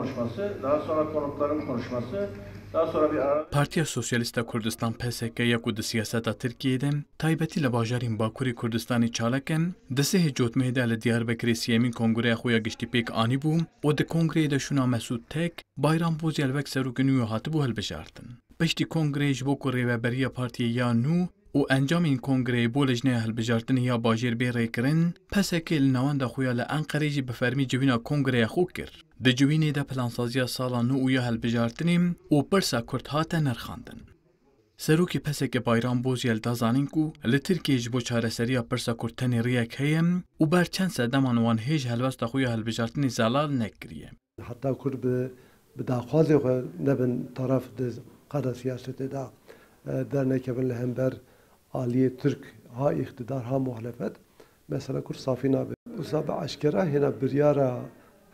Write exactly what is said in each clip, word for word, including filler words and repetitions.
konuşması, daha sonra konukların konuşması, daha sonra bir ara... Partiya Sosyalîst a Kurdistan, P S K, ya ku di siyaseta Tirkiyeyê de, taybetî li bajarên Bakurê Kurdistanê çalak in, di sihê cotmehê de li Diyarbekirê siyemîn kongreya xwe ya giştî pêk anîbû û di kongreyê de şûna Mesûd Tek, Bayram Bozyel wek serokê nû hatibû hilbijartin. Piştî kongreyê, ji bo ku rêveberiya partiyê ya nû û encamên kongreyê bo lijneya hilbijartinê ya bajêr bê rêkirin, P S K li navenda xwe ya li Enqerê jî bi fermî civîna kongreya xwe kir. Di civînê de plansaziya sala nû û ya hilbijartinê û pirsa Kurd hate nirxandin. Serokê P S K Bayram Bozyel da zanîn ku li Tirkiyeyê ji bo çareseriya pirsa Kurd tenê rêyek heye û ber çend sedeman wan hêj helwesta xwe ya hilbijartinê zelal nekiriye. Heta Kurd bi, bi daxwazê xwe nebin taraf di qada siyasetê de, e, dernekevin li hember aliyê Tirk, ha îqtidar, ha muhalefet, mesela Kurd safî nabe. Wisa bi eşkera hêna biryara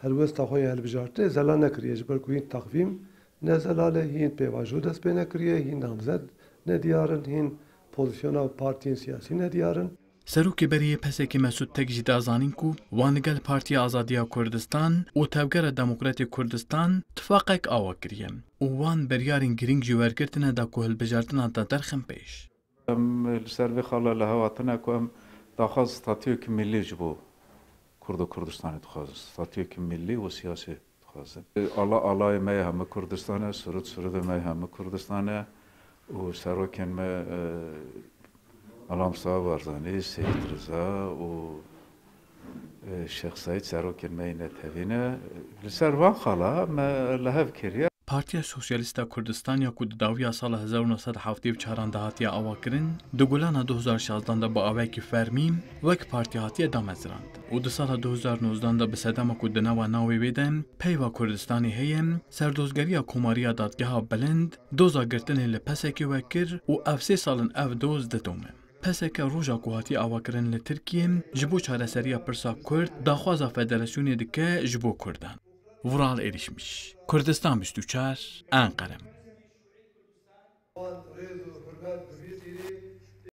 helwesta xwe ya hilbijartinê zelal nekiriye, ji ber ku hîn teqvîm ne zelal e, hîn pêvajo dest pê nekiriye, hîn namzet nediyar in, hîn pozisyona partiyên siyasî nediyar in. Serokê berê yê P S K Mesûd Tek jî da zanîn ku wan li gel Partiya Azadiya Kurdistan û Tevgera Demokratê Kurdistan tifaqek awa kiriye û wan biryarên girîng ji we re girtine da ku hilbijartina te derxin pêş. Em li ser vê xala li hev hatine ku em daxwaz statuyekî millî ji bo Kurd û Kurdistanê dixwazin. Statuyekî millî û siyasî dixwazin. Ala alayê me yê hemû Kurdistan e, sirûd sirûdê me yê hemû Kurdistan e û serokên me, e, Ala Mustafa Barzanî, Seyîd Riza û, e, Şêx Seîd serokên me yê netewî ne. Li ser van xala me li hev kiriye. Partiya Sosyalîst a Kurdistan ya ku di dawiya sala hezar û neh sed û heftê û çaran de hatiye avakirin, di Gulana du hezar şazdan de bi awayekî fermî wek partî hatiye damezrandin û di sala du hezar nozdan de bi sedema ku di nava navê wê de peyva Kurdistanê heye, serdozgeriya Komariya Dadgeha Bilind doza girtinê li P S K we kir û ev sê sal in ev doz didome. P S K roja ku hatiye avakirin li Tirkiyê ji bo çareseriya pirsa Kurd daxwaza federasyonê dike ji bo Kurdan. Vural Erişmiş, Kurdistan bîst û çar, Enqere.